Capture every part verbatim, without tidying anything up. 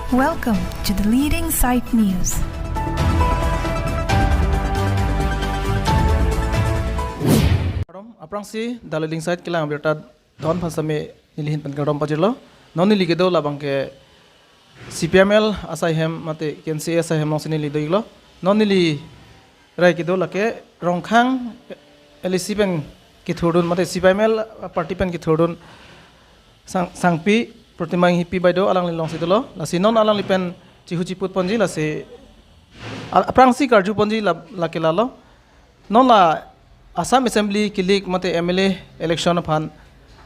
Welcome to the leading site news. Kardom, aphrangsi the leading site kelang abirta don aphan sitame neli ahin pen kardom pajirlo. Non neli kedo labang ke C P I M L asai hem mate K N C A asai hem alongsi neli do-iklo. Non neli rai kedo lake Rongkhang L A C pen kethurdun mate C P I M L party pen kethurdun sang, sangpi Protima Enghipi bai do, alangli alongsi dolo. Lasi non alangli pen chihu chiput ponji lasi a-, aphrangsi karju ponji la, lake lalo. Non la Assam Assembly kilik mate M L A election aphan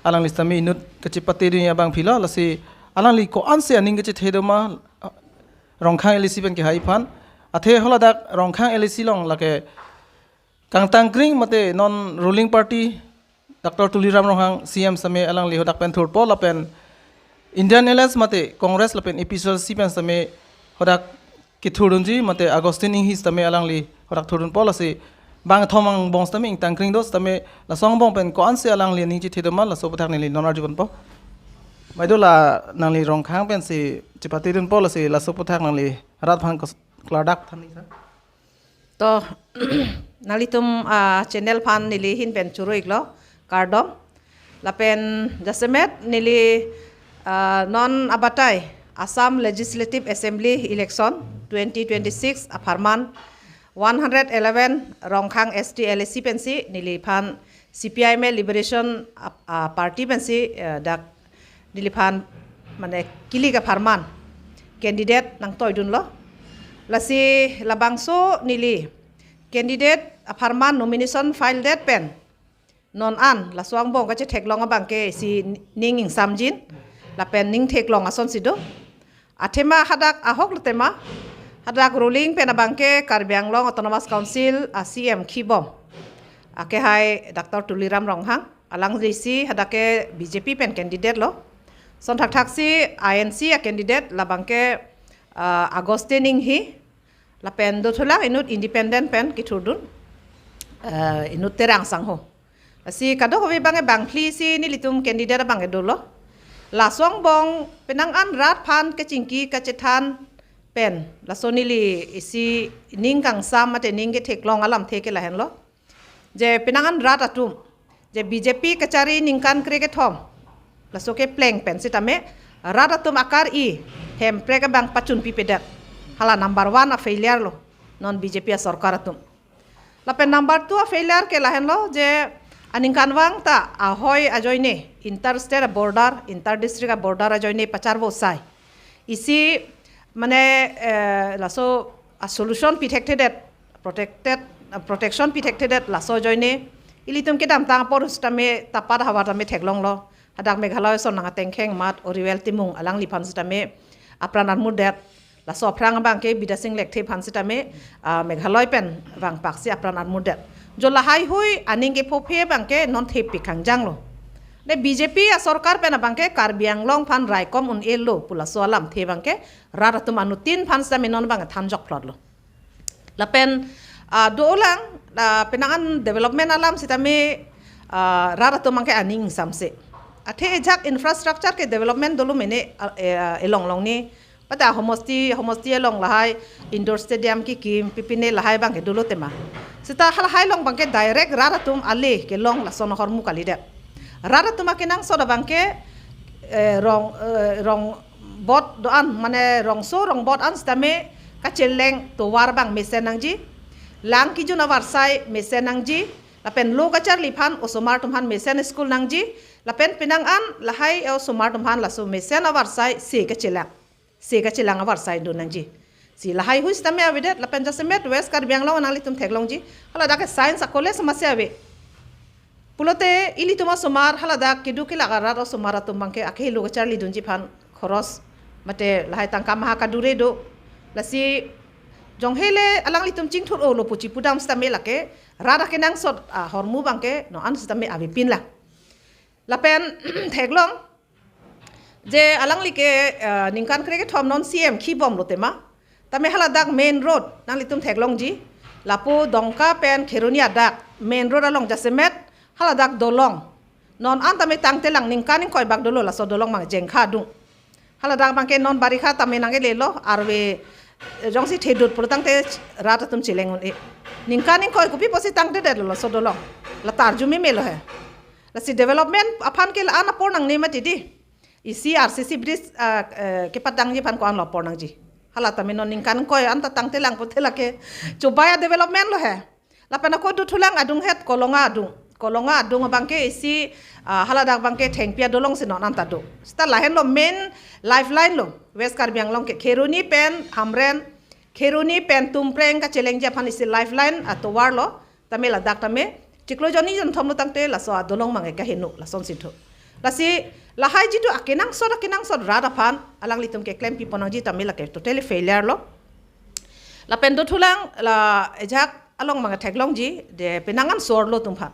alangli sitame inut kachepate dun abang philo, lasi alangli ko-ansi aning kachethe doma Rongkhang L A C pen kehai aphan. Athe haladak Rongkhang L A C along lake kangtangkring mate non ruling party Doctor Tuliram Ronghang C M sitame alangli hadak pen thurpo lapen Indian Alliance mate Congress lapen A P H L C pen sitame hadak kethurdunji mate Augustine Enghi sitame alangli hadak thurdunpo, lasi bangthom angbong sitame ingtangkring do sitame laso angbong pen ko-ansi alangli aning chethe doma laso aphuthak neli non arju ponpo. Bai do la nangli Rongkhang pensi chepate dunpo lasi laso aphuthak nangli rat aphan kos-, klardak thanji sir. To, nanglitum, ah, channel aphan neli ahin pen choro-iklo, kardom. Lapen jasemet neli, ah, non abatai Assam Legislative Assembly election twenty twenty-six apharman one hundred eleven Rongkhang S T L A C pensi neliphan C P I M L Liberation ap-, ah, Party pensi, eh, dak neliphan mane kilik apharman candidate nangtoidunlo. Lasi labangso neli candidate apharman nomination file det pen non an laso angbong kachetheklong abang ke isi ning ingsamjin lapen ning theklong asonsi do. Athema hadak ahok lo tema, hadak ruling pen abang ke Karbi Anglong Autonomous Council a C M kibom akehai Doctor Tuliram Ronghang, alangli si hadak ke B J P pen candidate lo. Son thakthak si I N C a candidate labang ke, ah, Augustine Enghi, lapen dothulang inut independent pen kethurdun, eh, inut Terang Sangho. Lasi kadokave abang ke bangphli si nelitum candidate abang ke dolo. Laso angbong penang an rat aphan kachingki kachethan pen laso neli isi ning kangsam mate ning ketheklong alamthe ke lahenlo. Je penang an rat atum, je B J P kachari ningkan krekethom, laso kepleng pen sitame rat atum akar-i Hemprek abang pachunpipedet. Hala number one a failure lo non B J P asorkar atum. Lapen number two a failure ke lahenlo je aningkanvang ta ahoi ajoine inter state border, inter district border ajoine pacharvo asai isi mane, eh, laso a solution pithekthedet, protected, protection pithekthedet laso ajoine ilitum kedamtang apor sitame tapat havar tame theklonglo. Hadak Meghalaya ason nang atengkheng amat Oriwel Timung alangliphan sitame apran armutdet. Laso aphrang abang ke Bidya Sing Lekthe aphan sitame, ah, Meghalaya pen vangpaksi apran armutdet. Jo lahaihui aning kephophe abang ke non thepik kangjanglo. Ne B J P asorkar pen abang ke Karbi Anglong aphan raikom un-elo pu laso alamthe abang ke rat atum anuttin aphan sitame non abang thanjok phlotlo. Lapen, ah, dolang, ah, penang an development alam sitame, ah, rat atum abang ke aning ingsamse. Athe ajak infrastructure ke development dolo mene, ah, eh, ah, elong long ni. Pata homosti, homosti elong lahai indoor stadium kekim, pipine lahai abang ke dolo tema. Seta halahai along abang ke direct rat atum ale kelong lason ahormu kalidet. Rat atum akenangsot abang ke, eh, rong, eh, rong bot do-an, mane rongso rongbot an sitame kacheleng tovar abang mesen nangji, lang kejun avarsai mesen nangji, lapen lo kacharli aphan osomar atum aphan mesen school nangji, lapen penang an lahai osomar atum aphan laso mesen avarsai se kachelang, se kachelang avarsai do nangji. Si lahaihui sitame avedet, lapen jasemet West Karbi Anglong nanglitum theklongji, haladak ke science a college masi ave. Pulote ilitum osomar haladak kedo kelak arat osomar atum abang ke akehelo kacharlidunji aphan khoros mate lahai tangka maha kadure do. Lasi jonghele alanglitum chingthur-olo pu chipudam sitame lake rat akenangsot ahormu abang ke non an sitame avepinlang. Lapen theklong je alangli ke, eh, ningkan krekethom non C M kibomlo tema. Tame haladak main road nanglitum theklongji. Lapu Dongka pen Kheroni adak main road along jasemet haladak dolong. Non an tame tangtelang ningkan ingkoi bak dolo laso dolong abang jengkha adung. Haladak abangke non barikha tame nangkelelo, arve, eh, jongsi thedut pulotangte rat atum cheleng un-e. Ningkan ingkoi kopi pusi tangtedetlo laso dolong. La ta arju meme lo he. Lasi development aphan ke la-an apor nangne mati di. Isi R C C bridge, ah, eh, kepatangji aphan ko-anlo apor nangji. Hala tame non ningkan ingkoi anta tangtelang pulote lake chobai a-development lo he. Lapen ako dothulang adung het Kolonga adung. Kolonga adung abangke isi, ah, haladak abangke thengpi adolong si non anta do. Seta lahenlo main lifeline lo West Karbi Anglong ke. Kheroni pen Hamren, Kheroni pen Tumpreng kachelengji aphan isi lifeline atovar lo. Tame ladak tame chiklo jonni jonthom pulotangte laso adolong abangke kaheno, lasonsi thu. Lasi lahai jitu akenangsot akenangsot rat aphan alanglitum keklem pipon nangji tame lake totally failure lo. Lapen dothulang la ajahak along abangke theklongji de penang an so-arlo atum aphan.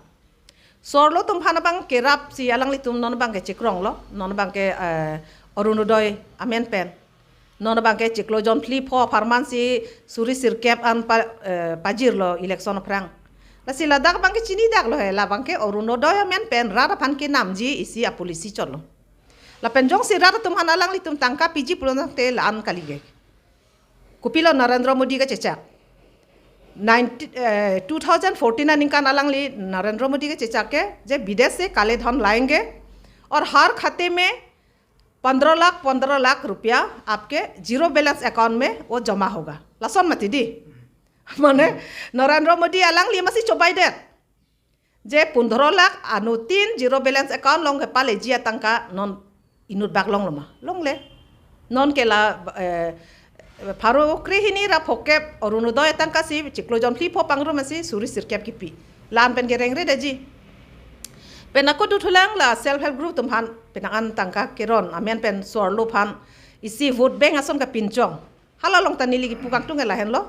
So-arlo atum aphan abang kerap si alanglitum non abangke chikronglo, non abangke, eh, Orunodoi amen pen. Non abangke chiklo jon phli pho apharman si suri sirkep an pa, eh, pajirlo election aphrang. Lasi ladak abangke chinidaklo he, la abangke Orunodoi amen pen rat aphan kenamji isi a-policy chotlo. Lapen jongsi rat atum aphan alanglitum tangka piji pulotangte la-an kali ke. Kopilo Narendra Modi kachechak. Nineteen, eh, two thousand fourteen aningkan alangli Narendra Modi kachechak ke, je "विदेश से काले धन लाएंगे और हर खाते में पंद्रह लाख, पंद्रह लाख रुपया आपके zero balance account में वो जमा होगा।" Lason mati di. Mane Narendra Modi alangli masi chobaidet. Je pundro lakh anuttin zero balance account along kepaleji atangka non inut bak longlo ma? Longle. Non ke la, eh, pharo krehini ra phokep Orunodoi atangka si chiklo jon phli pho pangrum si suri sirkep kipi. La-an pen kerengredetji. Pen ako dothulang la self help group atum aphan penang an tangka keron amen pen so-arlo aphan isi vote bank ason kapinchong. Hala along ta neli kipu kangtung ke lahenlo.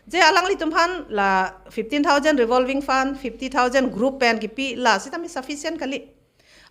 Je alanglitum aphan la fifteen thousand revolving fund, fifty thousand group pen kipi, la sitame sufficient kali.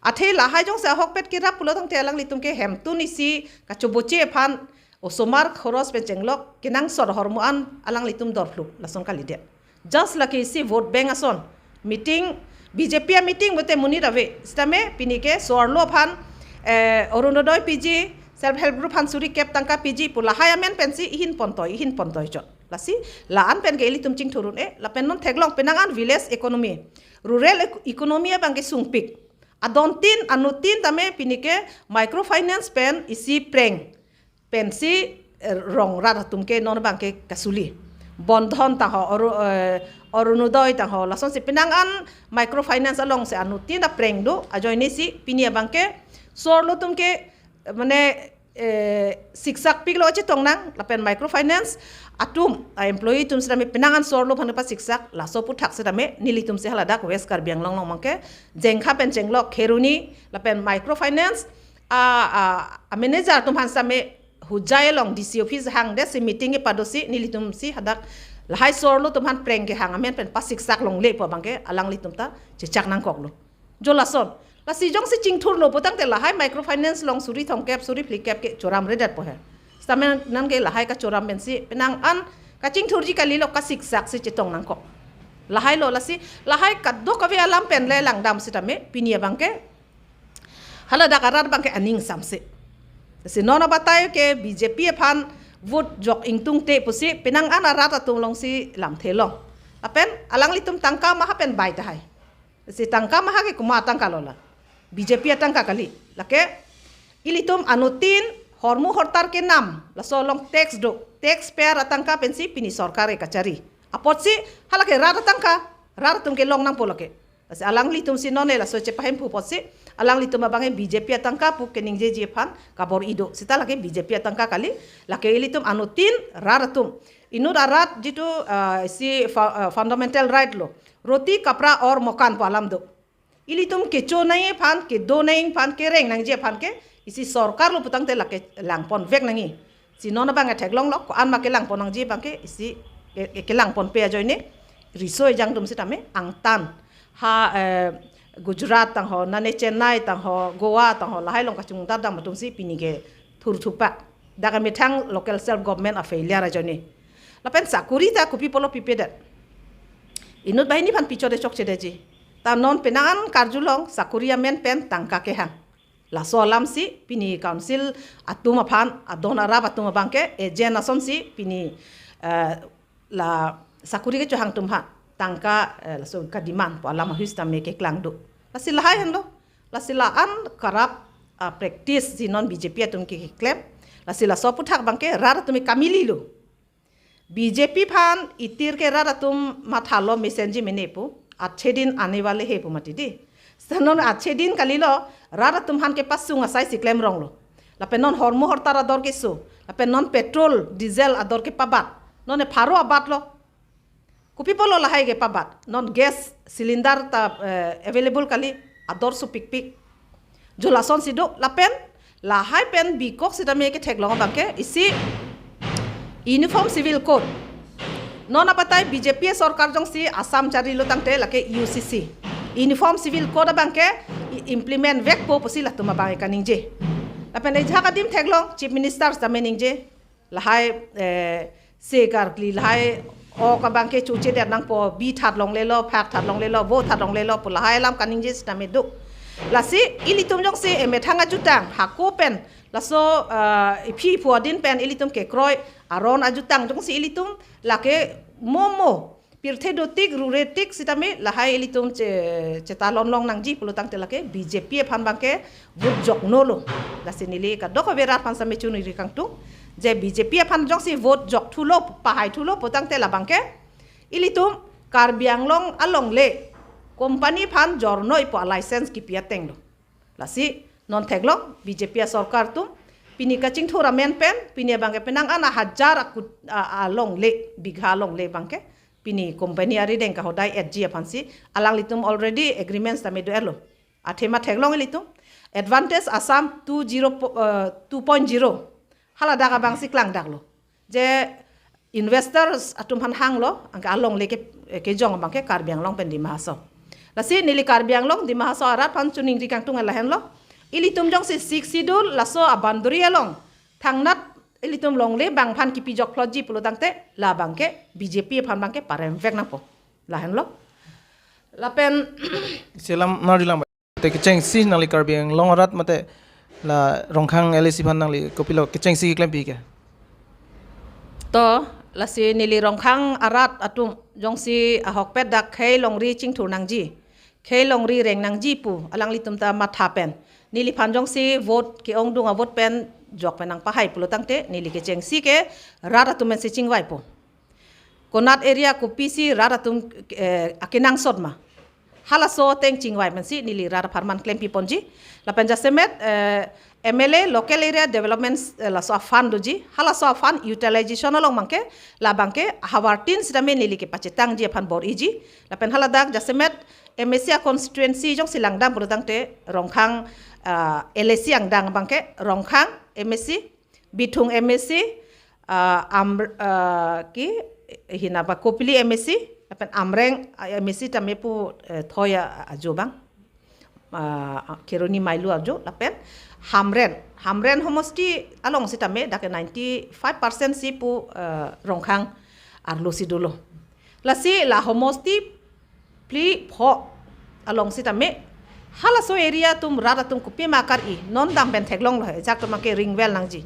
Athe lahai jongsi ahokpet kerap pulotangte alanglitum ke hemtun isi kachoboche aphan osomar khoros pen chenglok kenangsot ahormu an alanglitum dorphlu, lason kalidet. Just lake isi vote bank ason. Meeting, B J P a-meeting pute monit ave. Sitame pini ke so-arlo aphan, eh, Orunodoi piji, self help group aphan suri kep tangka piji pu lahai amen pensi ihin pontoi, ihin pontoi chot. Lasi la-an pen ke ilitum chingthur un-e, lapen non theklong penang an village economy, rural ec-, economy abangke sungpik. Adontin, anuttin tame pini ke microfinance pen isi preng pensi, eh, rong rat atum ke non abangke kasuli. Bandhan tangho, Oru-, eh, Orunodoi tangho, lasonsi penang an microfinance alongsi anuttin apreng do, ajoine si pini abangke so-arlo atum ke, eh, mane, eh, siksak piklo chetong nang, lapen microfinance atum, a-employee atum sitame penang an so-arlo aphan pasiksak, laso aputhak sitame nelitum si haladak West Karbi Anglong along abangke Jengkha pen chenglok Kheroni, lapen microfinance a, a, a-manager atum aphan sitame Hojai along D C office hangdetsi meeting kepadosi nelitum si hadak lahai so-arlo atum aphan preng kehang amen pen pasiksak longle pu abangke alanglitum ta chechak nangkoklo. Jo lason. Lasi jongsi chingthurlo pulotangte lahai microfinance along suri thomkep, suri phlikep ke choramredetpo he. Sitame non ke lahai kachoram pensi penang an kachingthurji kalilo, kasiksak si chetong nangkok. Lahailo, lasi lahai kadokave alam pen le langdam sitame pini abangke haladak arat abangke aning samse. Si non abatai ke B J P aphan vote jok ingtungte pusi penang an arat atum alongsi lamthe long. Lapen alanglitum tangka maha pen bai tahai. Si tangka maha ke komat atangka lo la? B J P atangka kali. Lake ilitum anuttin hormu hortar kenam, laso along tax do. Tax payer atangka pensi pini sorkar ke kachari. Apotsi halake rat atangka, rat atum kelong nangpo lake. Lasi alanglitum si non e laso chepahemphu apotsi alanglitum abangke B J P atangka pu keningjeji aphan kabor-i do. Seta lake B J P atangka kali, lake ilitum anuttin rat atum. Inut arat jitu, ah, isi fa-, ah, fundamental right lo. Roti, kapra aur makan pu alam do. Ilitum kecho nangji aphan, kedo nangji aphan, kereng nangji aphan ke isi sorkar lo pulotangte lake langponvek nangji. Si non abangke theklonglo, ko-an ma kelangpon nangji abangke isi ke, ke, kelangponpe ajoine riso ejang atum sitame angtan. Ha, eh, Gujarat tangho, nane Chennai tangho, Goa tangho, lahai along kachingdam atum si pini ke thurthupak. Dak amethang local self government a-failure ajoine. Lapen sakori ta kopi pulo pipedet? Inut banghini aphan pi chode chokchedetji. Ta non penang an karjulong sakori amen pen tangka kehang. Laso alam si pini council atum aphan, adon arap atum abang ke agent asonsi pini, eh, la sakuri kechohang atum aphan tangka, eh, laso ka-demand pu alam ahut sitame keklang do. Lasi lahai henlo. Lasi la-an corrupt, ah, practice si non B J P atum ke keklem. Lasi laso aphuthak abang ke rat atum ke kamili lo. B J P aphan itir ke rat atum mathalo mesenji mene pu, achhe din aane wale hai pu mati dei. Seta non achhe din kalilo, rat atum aphan kepasung asai si klem rong lo. Lapen non hormu hortar ador keso, lapen non petrol, diesel ador kepabat. Non e pharo abat lo. Kopi apotlo lahai kepabat. Non gas cylinder ta, eh, available kali, ador sopikpik. Jo lasonsi do, lapen lahai pen bikok sitame ketheklong abang ke isi Uniform Civil Code. Non abatai B J P sorkar jongsi Assam charlilo tangte lake U C C. Uniform Civil Code abang ke i-, implement vekpo pusi latum abang ke kaningje. Lapen ejak adim theklong Chief Minister sitame ningje. Lahai, eh, se karkli lahai ok abang ke chuche det nangpo, bi that longlelo, phak that longlelo, vo that longlelo pu lahai alam kaningje sitame do. Lasi ilitum jongsi emethang ajutang hako pen, laso, eh, iphi phu adin pen ilitum kekroi aron ajutang jongsi ilitum lake momo pirthe dotik, rure tik sitame lahai ilitum che-, chetalon long nangji pulo tangte lake B J P aphan abang ke vote joknolo. Lasi neli kadokave rat aphan sitame chuningri kangtung. Je B J P aphan jongsi vote jokthulo, pahaithulo pu tangte labang ke ilitum Karbi Anglong alongle company aphan jornoi pu a-license kipi ateng lo. Lasi non theklong B J P asorkar atum pini kachingthur amen pen, pini abang ke penang an ahajar akut, a, alongle, bigha alongle abang ke pini company arideng kahodai etji aphansi alanglitum already agreement sitame do-etlo. Athema theklong ilitum. Advantage Assam two zero po-, eh, two point zero. Haladak abangsi klangdaklo. Je investors atum aphan hanglo, anke alongle ke, kejong abang ke Karbi Anglong pen Dima Hasao. Lasi neli Karbi Anglong Dima Hasao arat aphan chuningri kangtung lahenlo. Ilitum jongsi Sixth Schedule laso a-boundary along thangnat ilitum longle abang aphan kipi jokphlotji pulo tangte labang ke B J P aphan abang ke parem vek nangpo. Lahenlo. Lapen selam nari lang. Te kechengsi nangli Karbi Anglong arat mate la Rongkhang L A C aphan nangli kopilo kechengsi keklempi ke? To, lasi neli Rongkhang arat atum jongsi ahokpet dak khei longri chingthur nangji, khei longri reng nangji pu alanglitum ta matha pen neliphan jongsi vote ke-ongdung a-vote pen jok pen nangpahai pulo tangte neli kechengsi ke rat atum pensi chingvaipo. Konat area kopisi rat atum, eh, akenangsot ma. Halaso ateng chingvai pensi neli rat apharman klempi ponji. Lapen jasemet, eh, M L A local area development, eh, laso a-fund doji. Halaso a-fund utilization along abang ke, labang ke havartin sitame neli kepachetangji aphan bor-iji. Lapen haladak jasemet M A C a-constituency jongsi langdam pulo tangte Rongkhang, ah, L A C angdeng abang ke Rongkhang M A C, Bithung M A C, ah, Am-, ah, ki, hina ba Kopili M A C, lapen Amreng, ah, M A C tame pu, eh, thoi a-, ajo abang. Ah, Kheroni Mailu ajo, lapen Hamren. Hamren homosti along sitame dak ninety-five percent si pu, eh, Rongkhang arlo si dolo. Lasi la homosti phli pho along sitame halaso area atum rat atum kopima akar-i non dam pen theklonglo, ejak atum ke ring well nangji.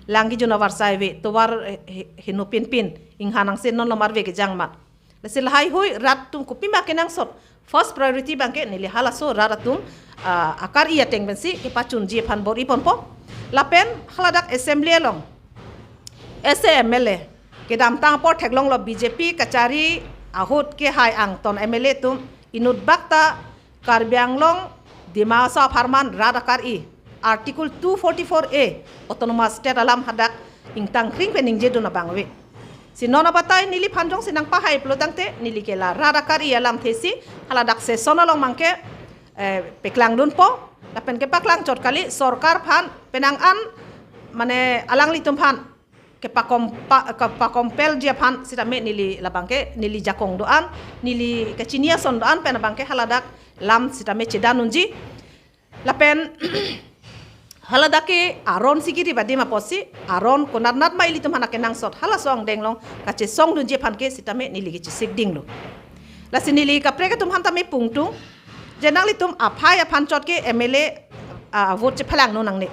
Langgi juna varsai ave, tovar, eh, he-, heno pinpin, inghan angse non lomar ave kejang mat. Lasi lahaihui rat atum kopima kenangsot, first priority abang ke neli halaso rat atum, ah, akar-i ateng pensi kepachunji aphan bor-i ponpo. Lapen haladak assembly along S A M L A kedamtang apor theklonglo B J P kachari ahut kehai angton M L A atum inut bak ta Karbi Anglong Dima Hasao apharman rat akar-i Article two forty-four A Autonomous State alam hadak ingtang kring pen ningjedun abang ave. Si non abatai neliphan jongsi nangpahai pulo tangte neli ke la rat akar-i alamthe si haladak session along abang ke, eh, peklangdunpo. Lapen kepaklangchot kali sorkar aphan penang an mane alanglitum aphan kepakompa-, kepakompelji aphan sitame neli labang ke neli jakong do-an, neli kachini ason do-an pen abang ke haladak lam sitame chedan unji. Lapen haladak ke aron si kiri badim apotsi aron konatnat ma ilitum aphan akenangsot halaso angdeng along kachesongdunji aphan ke sitame neli kechesik dinglo. Lasi neli kaprek atum aphan tame pungtung, je nanglitum aphai aphan chot ke M L A ah, vote chephalang no nangne.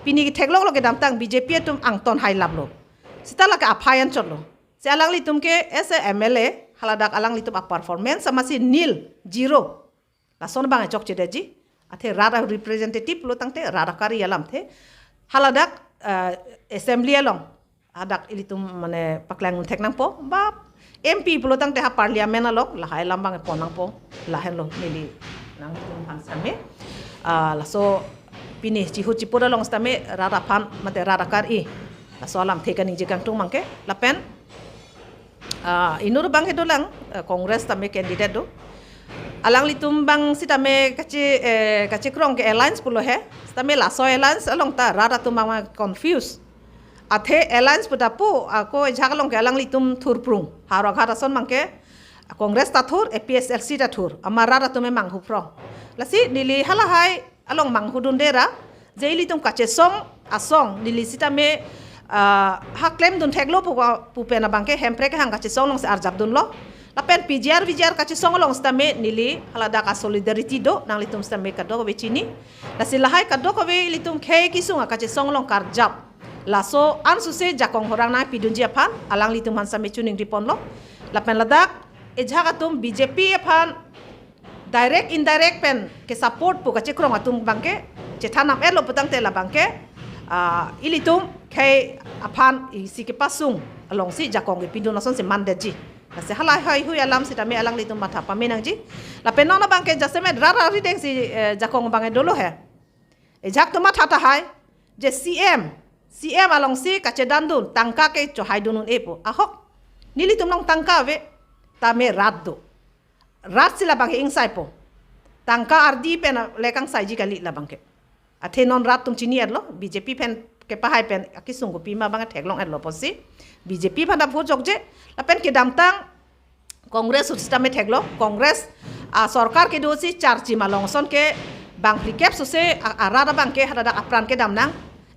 Pini ketheklonglo kedamtang B J P atum angton hailaplo. Seta lake aphai anchotlo. Si alanglitum ke as a M L A, haladak alanglitum a-performance amatsi nil, zero. Lason abang chokchedetji. Athe rat a-representative lo tangte, rat akari alamthe. Haladak, eh, assembly along. Hadak ilitum mane paklang thek nangpo. Ba M P pulo tangte ha parliament along, lahai alam abang pon nangpo. Lahenlo neli nanglitum aphan same. Ah, laso pini chihut chipur along sitame rat aphan mate rat akari. Laso alamthe kaningje kangtung abangke. Lapen, ah, inut abangke dolang, eh, Congress tame candidate do. Alanglitum abang sitame kachi, eh, kachikrong ke alliance pulo he. Sitame laso alliance along ta rat atum abang confuse. Athe alliance puta pu, ako ejak along ke alanglitum thurprung. Howraghat ason abangke Congress ta thur, A P H L C ta thur. Amat rat atum manghu phrong. Lasi neli halahai along manghudunde ra, je ilitum kachesong asong, neli sitame, ah, ha klemdun theklo pu, pu pen abangke Hemprek kehang kachesong alongsi arjapdunlo. Lapen P G R, V G R kachesong along sitame neli haladak a-solidarity do, nanglitum sitame kadokave chini. Lasi lahai kadokave ilitum khei kesung akachesong along karjap. Laso ansose jakong horang nangpidunji aphan, alanglitum aphan sitame choningri ponlo. Lapen ladak, ejak atum B J P aphan direct indirect pen ke-support pu kachikrong atum abangke, chethan nam etlo putangte labangke, ah, ilitum khei aphan isi kepasung alongsi jakong kepidun asonsi mandetji. Lasi halahai hui alam sitame alanglitum matha pame nangji. Lapen non abangke jasemet rat arideng si, eh, jakong abangke dolo he. Ejak atum matha tahai, je C M, C M alongsi kachedandun, tangka ke chohaidun un-e pu. Ahok, nelitum along tangka ave, tame rat do. Rat si labangke ingsaipo. Tangka ardi pen le kangsaiji kali labangke. Athe non rat atum chini etlo, B J P pen kepahai pen akesung kopima abang theklong etlo pusi. B J P aphan ta vote jokje, lapen kedamtang Congress ahut sitame theklo, Congress, ah, sorkar kedo si charchi malong ason ke bang phlikep sose, ah, arat abangke haladak apran kedam nang.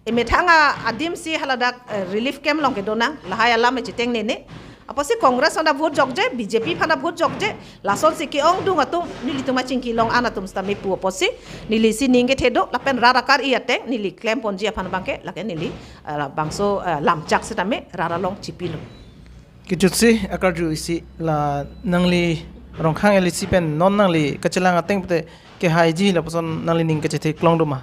Emethang a-adim si haladak, eh, relief camp along kedo nang, lahai alam echeteng nene. Apotsi Congress aphan ta vote jokje, B J P aphan ta vote jokje, lasonsi ke-ongdung atum, nelitum achingki long an atum sitame pu apotsi, nelisi ning kethe do, lapen rat akari ateng, neli klemponji aphan abangke, lake neli, eh, bangso, eh, lamchak sitame, rat along chipilo. Kejutsi akarju isi la nangli Rongkhang L A C pen non nangli kachelang ateng pute kehaiji lapuson nanglining kachethe klong do ma?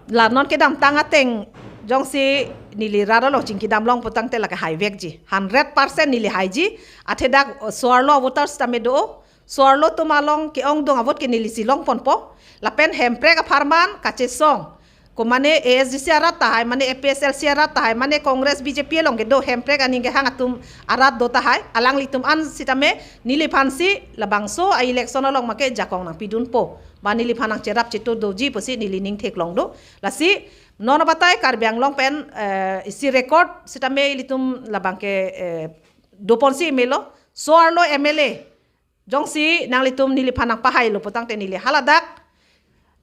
La non kedamtang ateng jongsi neli rat along chingki damlong putangte lake haivekji. Hundred percent neli haiji, athe dak, uh, so-arlo voters tame do, so-arlo atum along ke-ongdung avote ke nelisi longponpo. Lapen Hemprek apharman kachesong. Ko mane A S D C arat tahai, mane A P H L C arat tahai, mane Congress B J P along kedo Hemprek aning kehang atum arat do tahai, alanglitum an sitame neliphansi labangso a-election along make jakong nangpidunpo. Ba neliphan nangcherap chetu doji pusi neli ning theklong do. Lasi non abatai Karbi Anglong pen, eh, isi record sitame ilitum labangke, eh, doponsi melo. So-arlo M L A. Jongsi nanglitum neliphan nangpahailo putangte neli haladak.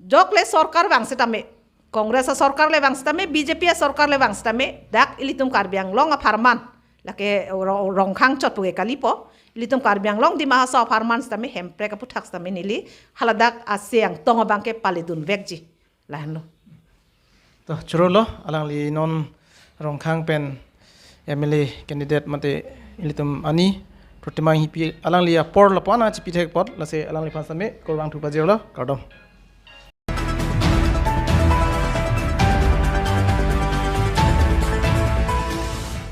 Jok le sorkar vang sitame. Congress asorkar le vang sitame, B J P asorkar le vang sitame. Dak ilitum Karbi Anglong apharman. Lake Ro-, Rongkhang chot puke kalipo. Ilitum Karbi Anglong Dima Hasao apharman sitame Hemprek aputhak sitame neli. Haladak ase angtong abangke paledunvekji. Lahenlo. To, chorolo, alangli non Rongkhang pen M L A candidate mate ilitum ani Protima Enghipi alangli apor lapu-an nangchipithek apot, lasi alangliphan sitame kurvangthu pajirlo, kardom.